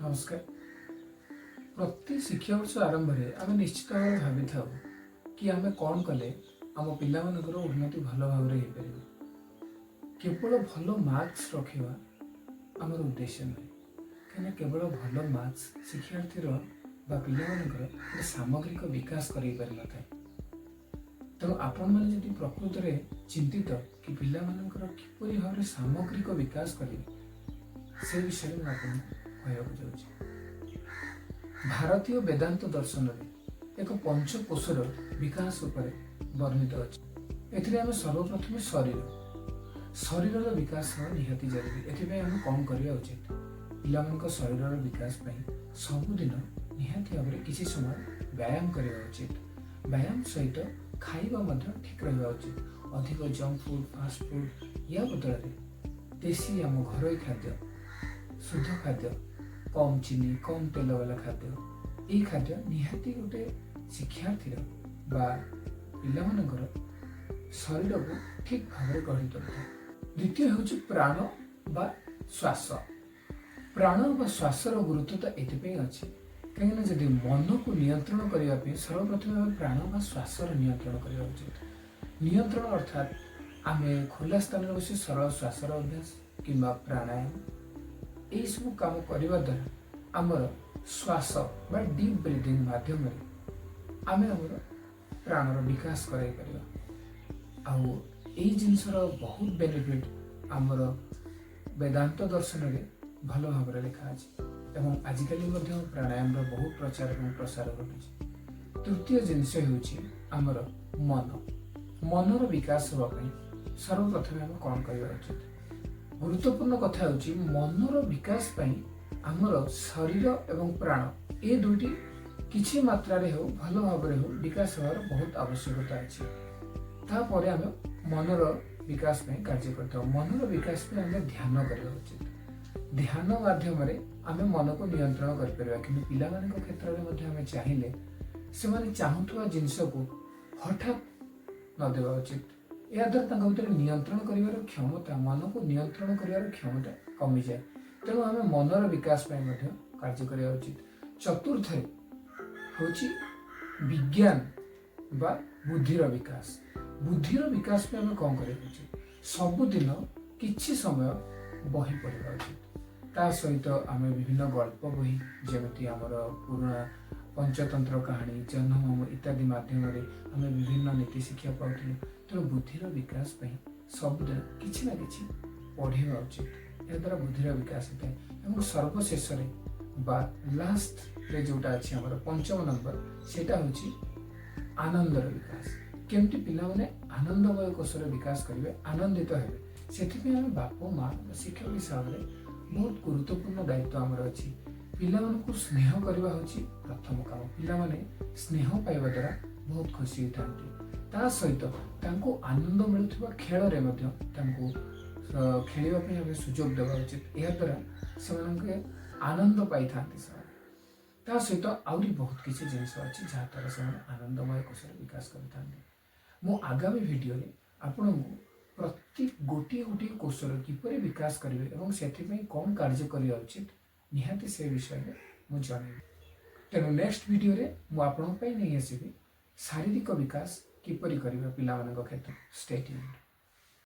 ନମସ୍କାର। ପ୍ରତି ଶିକ୍ଷାବର୍ଷ ଆରମ୍ଭରେ ଆମେ ନିଶ୍ଚିତ ଭାବରେ ଭାବିଥାଉ କି ଆମେ କ'ଣ କଲେ ଆମ ପିଲାମାନଙ୍କର ଉନ୍ନତି ଭଲ ଭାବରେ ହେଇପାରିବ। କେବଳ ଭଲ ମାର୍କସ୍ ରଖିବା ଆମର ଉଦ୍ଦେଶ୍ୟ ନୁହେଁ, କାହିଁକିନା କେବଳ ଭଲ ମାର୍କସ୍ ଶିକ୍ଷାର୍ଥୀର ବା ପିଲାମାନଙ୍କର ଗୋଟେ ସାମଗ୍ରିକ ବିକାଶ କରାଇ ପାରିନଥାଏ। ତେଣୁ ଆପଣମାନେ ଯଦି ପ୍ରକୃତରେ ଚିନ୍ତିତ କି ପିଲାମାନଙ୍କର କିପରି ଭାବରେ ସାମଗ୍ରିକ ବିକାଶ କରିବେ, ସେ ବିଷୟରେ ମୁଁ ଆପଣଙ୍କୁ କହିବାକୁ ଯାଉଛି। ଭାରତୀୟ ବେଦାନ୍ତ ଦର୍ଶନରେ ଏକ ପଞ୍ଚକୋଷର ବିକାଶ ଉପରେ ବର୍ଣ୍ଣିତ ଅଛି। ଏଥିରେ ଆମେ ସର୍ବପ୍ରଥମେ ଶରୀରର ବିକାଶ ହେବା ନିହାତି ଜରୁରୀ। ଏଥିପାଇଁ ଆମେ କ'ଣ କରିବା ଉଚିତ? ପିଲାମାନଙ୍କ ଶରୀରର ବିକାଶ ପାଇଁ ସବୁଦିନ ନିହାତି ଭାବରେ କିଛି ସମୟ ବ୍ୟାୟାମ କରିବା ଉଚିତ। ବ୍ୟାୟାମ ସହିତ ଖାଇବା ମଧ୍ୟ ଠିକ୍ ରହିବା ଉଚିତ। ଅଧିକ ଜଙ୍କ ଫୁଡ୍, ଫାଷ୍ଟ ଫୁଡ୍ ୟା ବଦଳରେ ଦେଶୀ ଆମ ଘରୋଇ ଖାଦ୍ୟ, ଶୁଦ୍ଧ ଖାଦ୍ୟ, କମ୍ ଚିନି, କମ୍ ତେଲ ବାଲା ଖାଦ୍ୟ, ଏଇ ଖାଦ୍ୟ ନିହାତି ଗୋଟେ ଶିକ୍ଷାର୍ଥୀର ବା ପିଲାମାନଙ୍କର ଶରୀରକୁ ଠିକ୍ ଭାବରେ ଗଢ଼ି ତୋଳିଥାଏ। ଦ୍ୱିତୀୟ ହେଉଛି ପ୍ରାଣ ବା ଶ୍ୱାସ। ପ୍ରାଣ ବା ଶ୍ୱାସର ଗୁରୁତ୍ୱତା ଏଥିପାଇଁ ଅଛି, କାହିଁକିନା ଯଦି ମନକୁ ନିୟନ୍ତ୍ରଣ କରିବା ପାଇଁ ସର୍ବପ୍ରଥମେ ଆମେ ପ୍ରାଣ ବା ଶ୍ୱାସର ନିୟନ୍ତ୍ରଣ କରିବା ଉଚିତ। ନିୟନ୍ତ୍ରଣ ଅର୍ଥାତ୍ ଆମେ ଖୋଲା ସ୍ଥାନରେ ବସି ସରଳ ଶ୍ୱାସର ଅଭ୍ୟାସ କିମ୍ବା ପ୍ରାଣାୟାମ, ଏହିସବୁ କାମ କରିବା ଦ୍ୱାରା ଆମର ଶ୍ୱାସ ବା ଡିପ୍ ବ୍ରିଦିଂ ମାଧ୍ୟମରେ ଆମେ ଆମର ପ୍ରାଣର ବିକାଶ କରାଇ ପାରିବା। ଆଉ ଏଇ ଜିନିଷର ବହୁତ ବେନିଫିଟ୍ ଆମର ବେଦାନ୍ତ ଦର୍ଶନରେ ଭଲ ଭାବରେ ଲେଖା ଅଛି ଏବଂ ଆଜିକାଲି ମଧ୍ୟ ପ୍ରାଣାୟାମର ବହୁତ ପ୍ରଚାର ଏବଂ ପ୍ରସାର ଘଟୁଛି। ତୃତୀୟ ଜିନିଷ ହେଉଛି ଆମର ମନ। ମନର ବିକାଶ ହେବା ପାଇଁ ସର୍ବପ୍ରଥମେ ଆମେ କ'ଣ କରିବା ଉଚିତ? ଗୁରୁତ୍ୱପୂର୍ଣ୍ଣ କଥା ହେଉଛି, ମନର ବିକାଶ ପାଇଁ ଆମର ଶରୀର ଏବଂ ପ୍ରାଣ ଏ ଦୁଇଟି କିଛି ମାତ୍ରାରେ ହେଉ, ଭଲ ଭାବରେ ହେଉ, ବିକାଶ ହେବାର ବହୁତ ଆବଶ୍ୟକତା ଅଛି। ତାପରେ ଆମେ ମନର ବିକାଶ ପାଇଁ କାର୍ଯ୍ୟ କରିଥାଉ। ମନର ବିକାଶ ପାଇଁ ଆମେ ଧ୍ୟାନ କରିବା ଉଚିତ। ଧ୍ୟାନ ମାଧ୍ୟମରେ ଆମେ ମନକୁ ନିୟନ୍ତ୍ରଣ କରିପାରିବା। କିନ୍ତୁ ପିଲାମାନଙ୍କ କ୍ଷେତ୍ରରେ ମଧ୍ୟ ଆମେ ଚାହିଁଲେ ସେମାନେ ଚାହୁଁଥିବା ଜିନିଷକୁ ହଠାତ୍ ନ ଦେବା ଉଚିତ। ଏହାଦ୍ୱାରା ତାଙ୍କ ଭିତରେ ନିୟନ୍ତ୍ରଣ କରିବାର କ୍ଷମତା, ମନକୁ ନିୟନ୍ତ୍ରଣ କରିବାର କ୍ଷମତା କମିଯାଏ। ତେଣୁ ଆମେ ମନର ବିକାଶ ପାଇଁ ମଧ୍ୟ କାର୍ଯ୍ୟ କରିବା ଉଚିତ। ଚତୁର୍ଥରେ ହେଉଛି ବିଜ୍ଞାନ ବା ବୁଦ୍ଧିର ବିକାଶ। ବୁଦ୍ଧିର ବିକାଶ ପାଇଁ ଆମେ କ'ଣ କରିବା ଉଚିତ? ସବୁଦିନ କିଛି ସମୟ ବହି ପଢ଼ିବା ଉଚିତ। ତା ସହିତ ଆମେ ବିଭିନ୍ନ ଗଳ୍ପ ବହି, ଯେମିତି ଆମର ପୁରୁଣା ପଞ୍ଚତନ୍ତ୍ର କାହାଣୀ, ଜହ୍ନମାମୁଁ ଇତ୍ୟାଦି ମାଧ୍ୟମରେ ଆମେ ବିଭିନ୍ନ ନୀତି ଶିକ୍ଷା ପାଉଥିଲୁ। ତେଣୁ ବୁଦ୍ଧିର ବିକାଶ ପାଇଁ ସବୁଦିନ କିଛି ନା କିଛି ପଢ଼ିବା ଉଚିତ। ଏହାଦ୍ୱାରା ବୁଦ୍ଧିର ବିକାଶ ହୋଇଥାଏ। ଏବଂ ସର୍ବଶେଷରେ ବା ଲାଷ୍ଟରେ ଯେଉଁଟା ଅଛି ଆମର ପଞ୍ଚମ ନମ୍ବର, ସେଇଟା ହେଉଛି ଆନନ୍ଦର ବିକାଶ। କେମିତି ପିଲାମାନେ ଆନନ୍ଦମୟ କୋଷର ବିକାଶ କରିବେ, ଆନନ୍ଦିତ ହେବେ, ସେଥିପାଇଁ ଆମେ ବାପ ମା ବା ଶିକ୍ଷକ ହିସାବରେ ବହୁତ ଗୁରୁତ୍ୱପୂର୍ଣ୍ଣ ଦାୟିତ୍ୱ ଆମର ଅଛି। ପିଲାମାନଙ୍କୁ ସ୍ନେହ କରିବା ହେଉଛି ପ୍ରଥମ କାମ। ପିଲାମାନେ ସ୍ନେହ ପାଇବା ଦ୍ୱାରା ବହୁତ ଖୁସି ହୋଇଥାନ୍ତି। ତା ସହିତ ତାଙ୍କୁ ଆନନ୍ଦ ମିଳୁଥିବା ଖେଳରେ ମଧ୍ୟ ତାଙ୍କୁ ଖେଳିବା ପାଇଁ ଆମେ ସୁଯୋଗ ଦେବା ଉଚିତ। ଏହାଦ୍ୱାରା ସେମାନଙ୍କ ଆନନ୍ଦ ପାଇଥାନ୍ତି ସେମାନେ। ତା ସହିତ ଆହୁରି ବହୁତ କିଛି ଜିନିଷ ଅଛି, ଯାହାଦ୍ୱାରା ସେମାନେ ଆନନ୍ଦମୟ କୋଷର ବିକାଶ କରିଥାନ୍ତି। ମୁଁ ଆଗାମୀ ଭିଡ଼ିଓରେ ଆପଣଙ୍କୁ ପ୍ରତି ଗୋଟିଏ ଗୋଟିଏ କୋଷର କିପରି ବିକାଶ କରିବେ ଏବଂ ସେଥିପାଇଁ କ'ଣ କାର୍ଯ୍ୟ କରିବା ଉଚିତ, ନିହାତି ସେ ବିଷୟରେ ମୁଁ ଜଣାଇବି। ତେଣୁ ନେକ୍ସଟ ଭିଡ଼ିଓରେ ମୁଁ ଆପଣଙ୍କ ପାଇଁ ନେଇ ଆସିବି ଶାରୀରିକ ବିକାଶ କିପରି କରିବା ପିଲାମାନଙ୍କ କ୍ଷେତ୍ରରେ। Stay tuned.